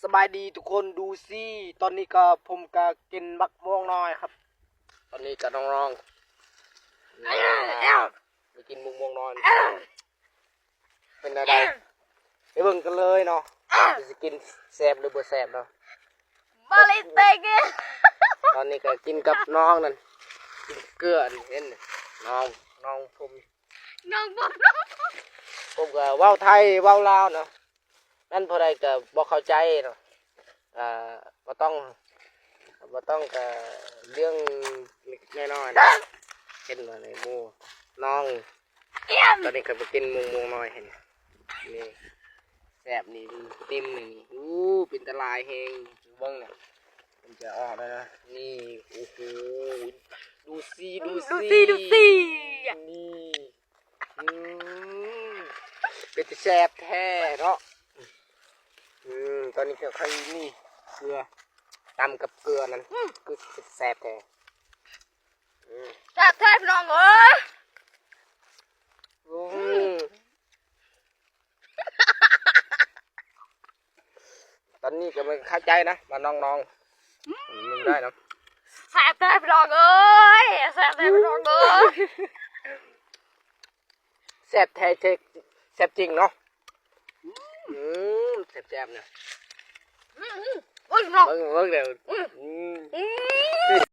ສະບາຍດີທຸກຄົນ ດູຊີ ຕອນນີ້ກໍ ຜົມກໍກິນບັກມ່ວງນ້ອຍຄັບ ຕອນນີ້ກໍນ້ອງໆ ໄປກິນບັກມ່ວງນ້ອຍ ເປັນແນວໃດ ໄປເບິ່ງກັນເລີຍເນາະ ຊິກິນແຊບຫຼືບໍ່ແຊບເນາະ ບໍ່ໄດ້ເຕະ ຕອນນີ້ກໍກິນກັບນ້ອງນັ້ນ ກິນເກືອອັນເຫັນ ນ້ອງ ນ້ອງຜົມ ນ້ອງບໍ່ ຜົມກໍເວົ້າໄທເວົ້າລາວເນາະ ແມ່ນຜູ້ໃດກໍບໍ່ເຂົ້າໃຈເນາະ ອ່າ ບໍ່ຕ້ອງ ບໍ່ຕ້ອງກະເລື່ອງເລັກນ້ອຍນະ ເຫັນວ່າໃນໝູ່ນ້ອງ ຕອນນີ້ກໍໄປກິນໝູ່ມ່ວງນ້ອຍເຫັນ ນີ້ ແຊບນີ້ ຕິ່ມນີ້ ອູ້ ເປັນຕາຫຼາຍແຮງ ເບິ່ງນະ ມັນຈະອອກແລ້ວນະ ນີ້ ໂອ້ໂຫ ດູຊີ ດູຊີ ດູຊີ ດູຊີ ນີ້ ອືມ ເປັນຕາແຊບແທ້ເນາະ ອືມ ຕອນນີ້ກໍຄ່ອຍນີ້ ເກືອ ຕຳກັບເກືອນັ້ນ ອືມ ຄືຊິເປັນຕາແຊບແທ້ ອືມ ແຊບແທ້ພີ່ນ້ອງເອີຍ ອືມ ຕອນນີ້ກໍບໍ່ເຂົ້າໃຈນະ ວ່ານ້ອງໆ ອືມ ມັນໄດ້ເນາະ ແຊບແທ້ພີ່ນ້ອງເອີຍ ແຊບແທ້ພີ່ນ້ອງເອີຍ ແຊບແທ້ເທັກ ແຊບຈິງເນາະ ອືມ ແຊບໆ ນະ ອືມ ໂອ້ຍ ພີ່ນ້ອງ ເບິ່ງ ເບິ່ງແລ້ວ ອືມ ອືມ ອືມ.